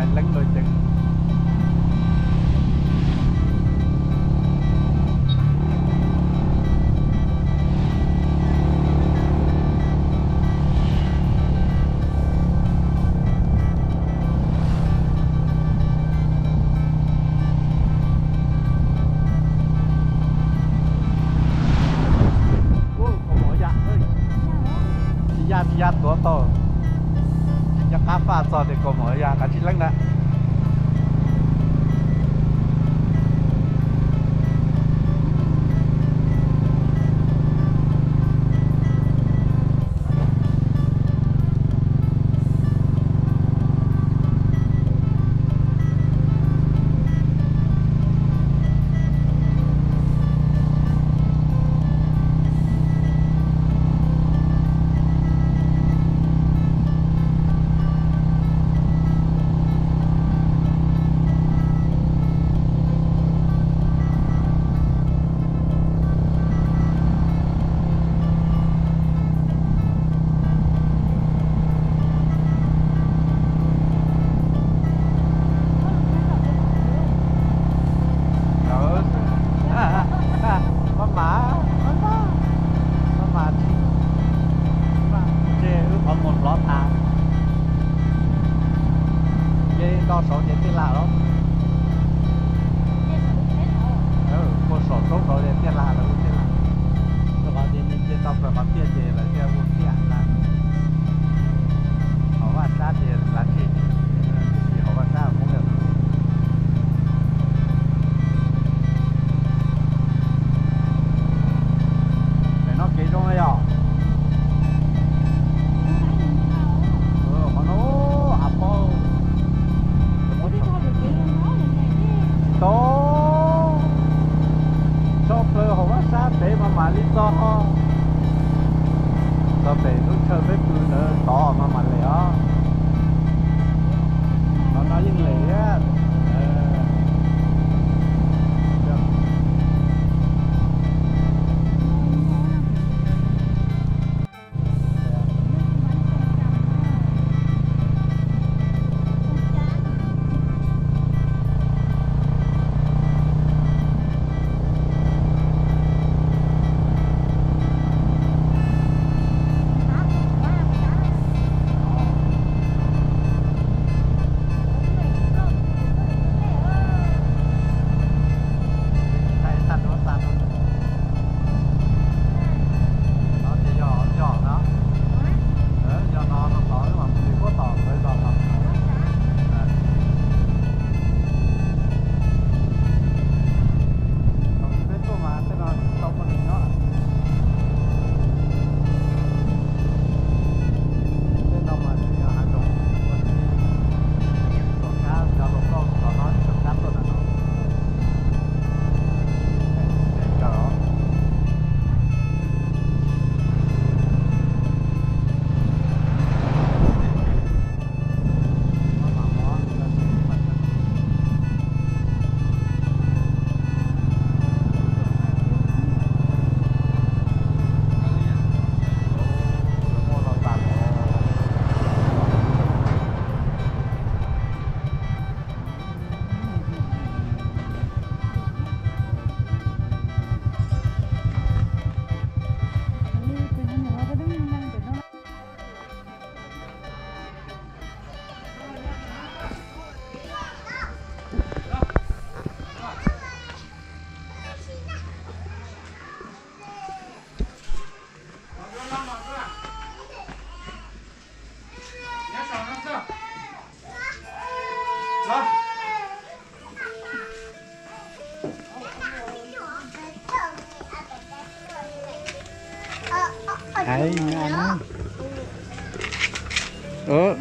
Leeb lawm ces Kaus mom ya, tsis ya tsis ya tuav tau, tsis nco qab faj txog tias kaus mom ya, kav tsij leeb na. Maj mam, maj mam, maj mam tsis, tsis wb qhov muag hlov tas. Nce do saud ces tiaj lag los. Puag saum roob saud ces tiaj lag lawv ua tiaj lag. Rau qhov tias nce nce tau plaws qhov tiaj ces lawv thiaj ua tiaj lag. Hauv vaj sab ces lav tseg, tsis hauv vaj sab poob lawm. Pem no kev zoo li os. Qhov no av paub. Tsis tau, tso plaws hauv vaj sab pem mas mam li txog. Txog pem lub chaw peb pw ntawd tod mas mam lem os. Qhov no yeej lem thiab. Hais na. Ơ.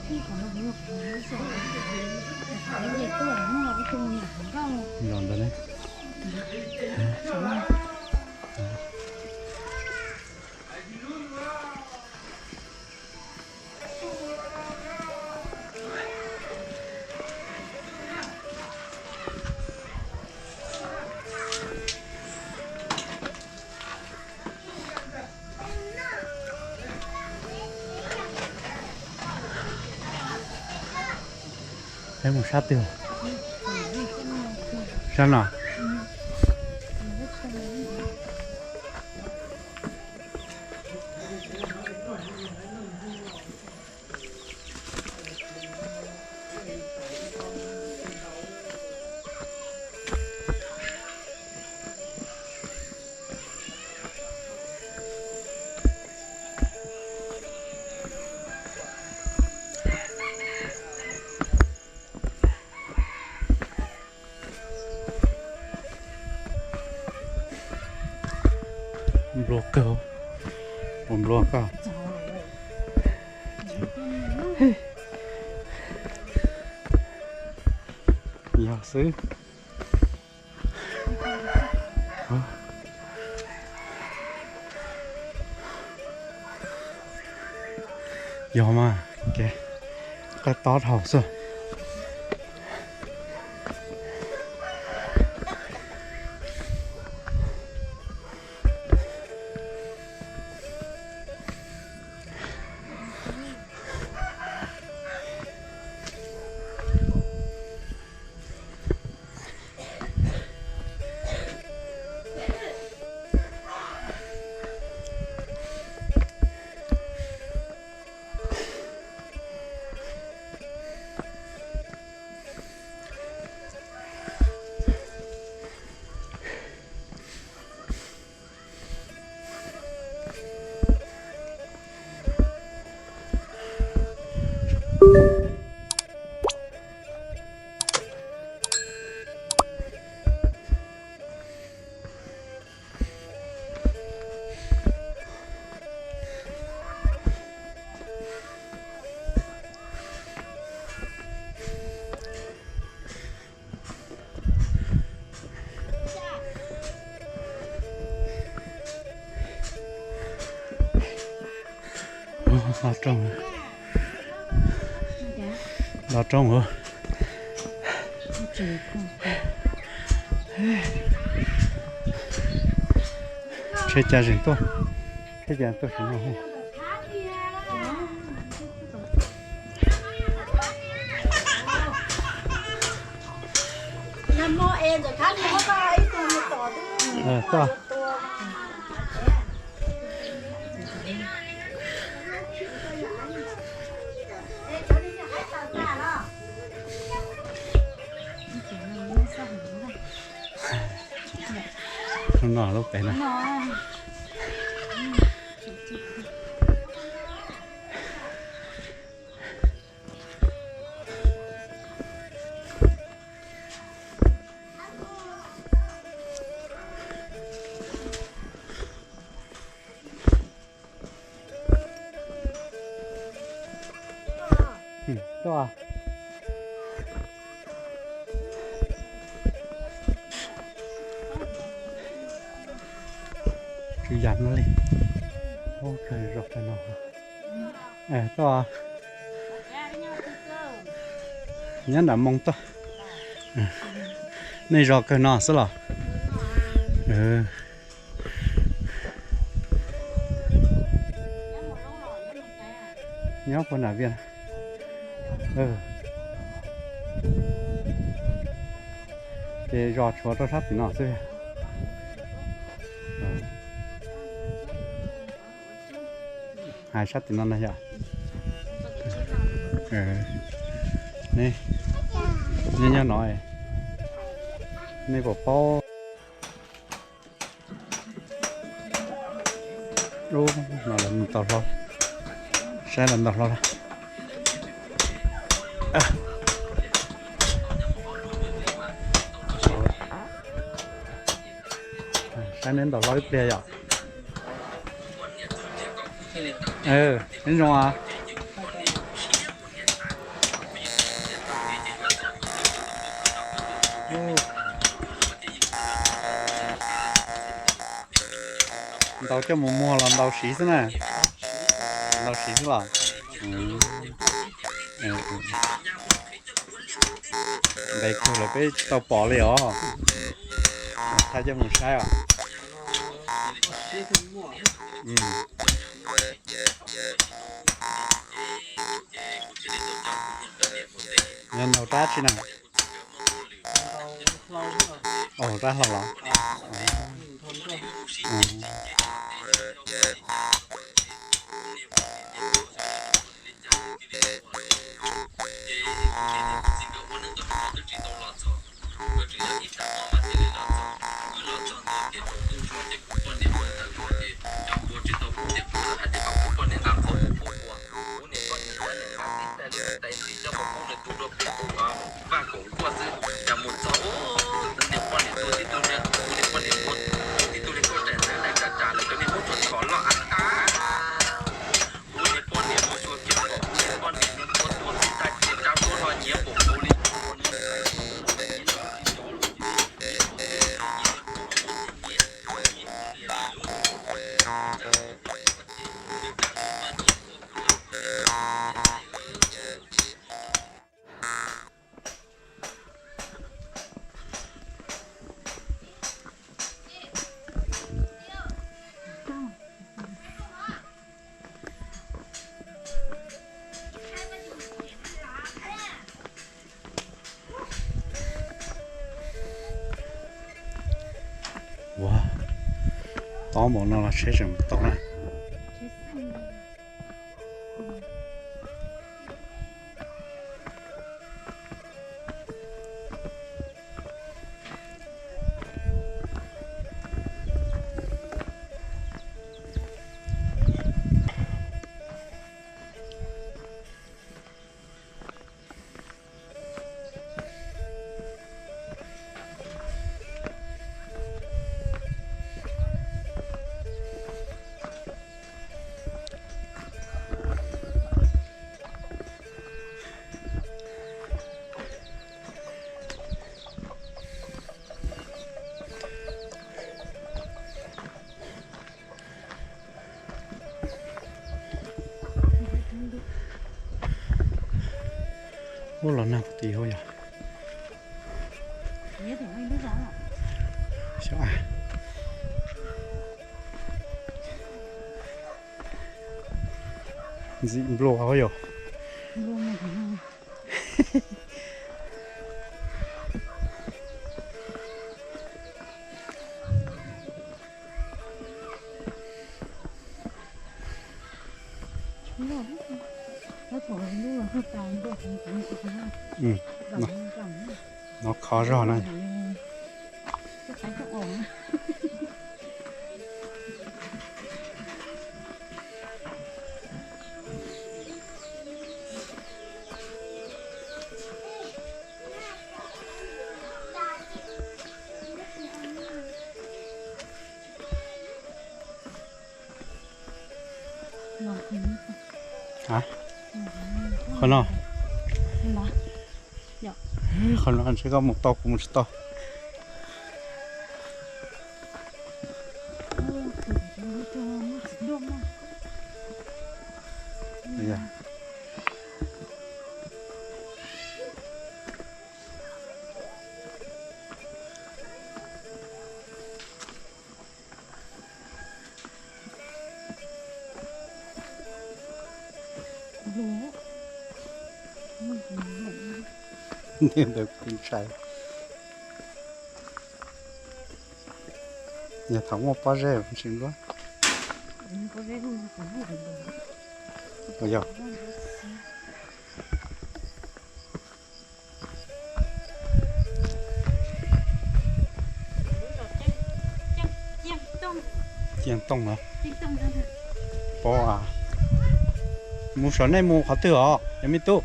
Los ntawd ne. Peb mus sab twg? Sab no. Nplua kawg, puas nplua koj? Yog xwb. Yog mas, qab tob dhau xwb. Los rooj, los rooj. Tsheb cav zeem tuaj, tsheb cav tuaj saum no. No lub pem na. Tsw yam no li. Ub, kawg zos kawg no. Tuaj, nyob nram Moos tuaj. Nej zos kawg no xwb los? Nyob puag nram Vias. Ces zos tshuav rau sab tim no xwb. Hais sab tim no na yom. Nej nyob no, nej puas paub? Ub, no lawv mus tau hlob, saib lawv ntaus hlob lawm. Saib neb ntaus hlob ib pliag yom. Neb zoo os. Tau coj mus muag los ntaus siv xwb na? Ntaus siv xwb los? Ntev kawg lawm peb tsis tau pom li os. Thaij coj mus saib os. Yog ntaus rab tsi na? Ua rab hlau los? Ua, tob npaum no los tsheb tseem tau na. Ub, los nag puag tim hauv yog. Xyov, ntxim nplua hauv yog. No khov zog na. Qhov no, qhov no ntshe koj mus tau kuv mus tsis tau. Ntawd kuv ntshai. Yog thaum muaj pob zeb tsis nplua. Yog. Ciaj tooj na. Pom, mus saum nej mus qhov twg os yog me tub?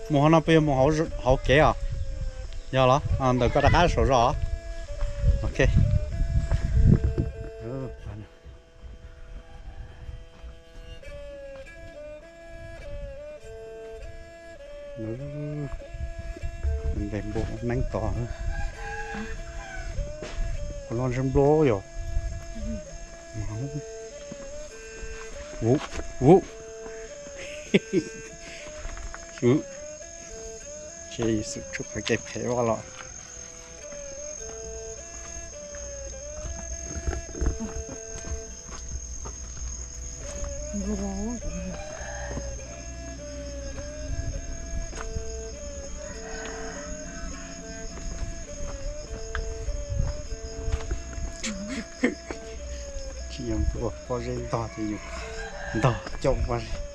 Mus hauv no puas yog mus hauv kev os? Yog los? Ntawm koj rov qab saum zos. Ok. Nqes npua neeb tod. Qhov no ntshe nplua yom. Vuv, vuv. Xyuv, ces xub tshuj qhov kev phem vaj los. Tsis yog npua pob zeb ntog ces yus ntog coj pob zeb.